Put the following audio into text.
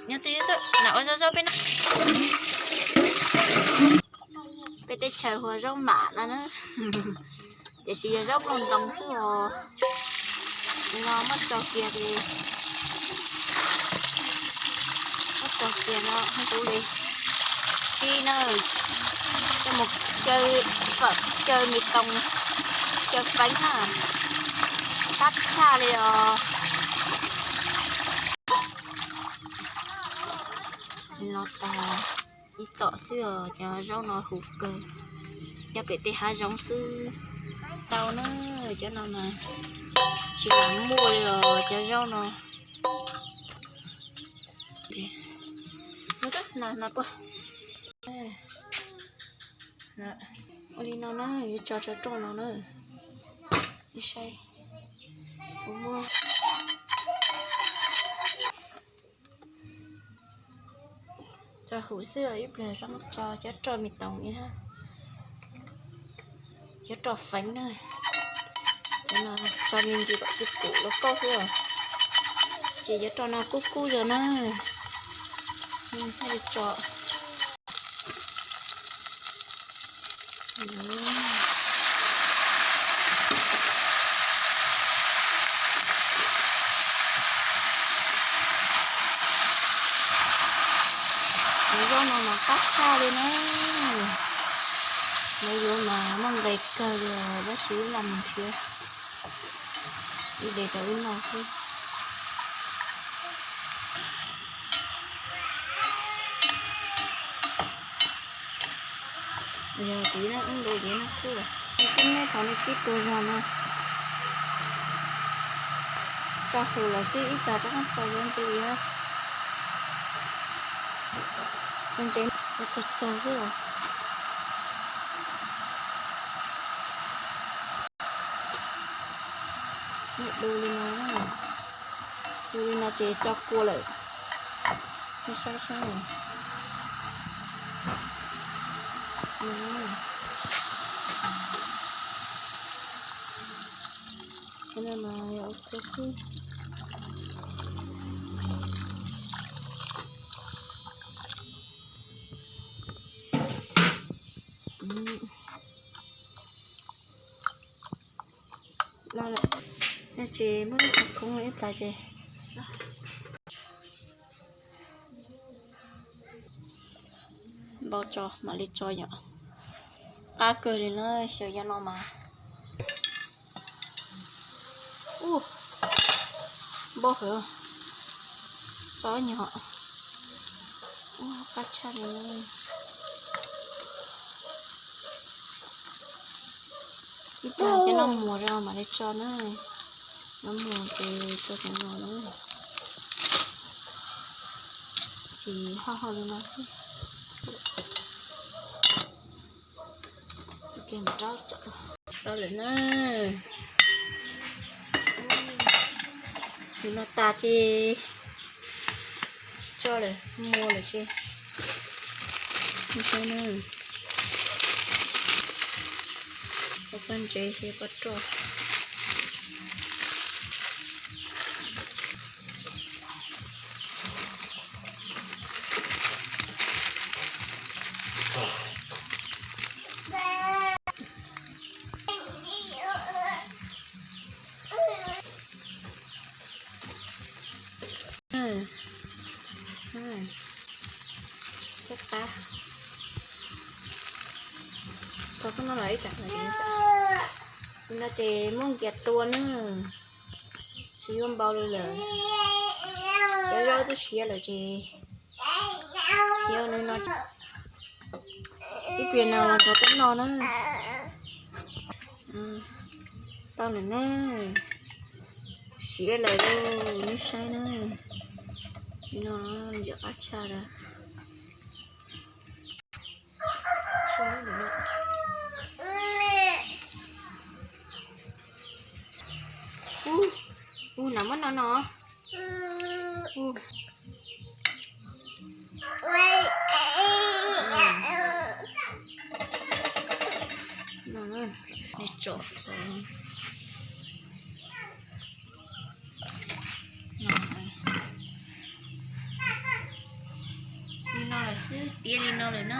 Nyob twj ywm, na ua zaub zaub peb noj. Peb teb chaws hu ua zaub mam no na, tiam sis yog zaub nplooj ntoo xwb os. Li no muab tso kiag ces, muab tso kiag no hu li tib na, coj mus xyaw fawm, xyaw mis toos, xyaw feeb na, qab tshaj li os. Li no tag ib tom xwb os, cov zaub no huv kawg. Nyob pem tej hav zoov xwb tau na, cov no mas tsis lam muaj li os cov zaub no. Ua li no na, yuav tso rau rooj no na. Saib, kuv muab tso huv xwb, ib pliag zoo tso cov roj mis toos na, cov roj feeb na. Cov no tso me ntsis kom tsis pum los kauj xwb os. Ces cov roj no kub kub zog na, thiaj li tso. Cov zaub no mas qab tshaj li na. Lawv yuav mas muaj nqis kawg li os, tab sis ib leeg mus nrhiav ib daim rau wb noj xwb. Yog tiv no wb ntu tiv no xwb. Nej tib neb qhov nej tib tuag zog no. Tso huv lawm xwb, ib tag rov qab tso yuav ntse, yuav ntse, ua tsawg tsawg xwb os. Du li no, du li no ces tso kua lawm. Nej saib saib. Cov no mas yog ua kua xwb. Los lawm, no ces muab lub qhov khoob ib pliag ces npau tso mam li tso yom. Qab kawg li na, xyaw yog no mas. Ub, npau heev, tso nyom. Ub, qab tshaj li. Ib pliag cov no muag rau mam li tso na. Nov muag ces tso cov no na. Ces hoj hoj li no xwb. Rau lawm na. Tus no tas ces tso lawm, muag lawm ces. Nej saib na. Ua paj ntsev thiab paj roj. Qab, tso koj no los ib tsam no ces muab nkias tua na. Tsis yuav npau li lawm. Cov zaub twb siav lawm ces siav li no. Ib pliag no los rov qab noj na. Tau lawm na. Siav lawm lauj, nej saib na. Li no ntxim qab tshaj lawm. Ub, ub, no muab no no. Ub. No, nej tso. xwb tiav li no lawm no.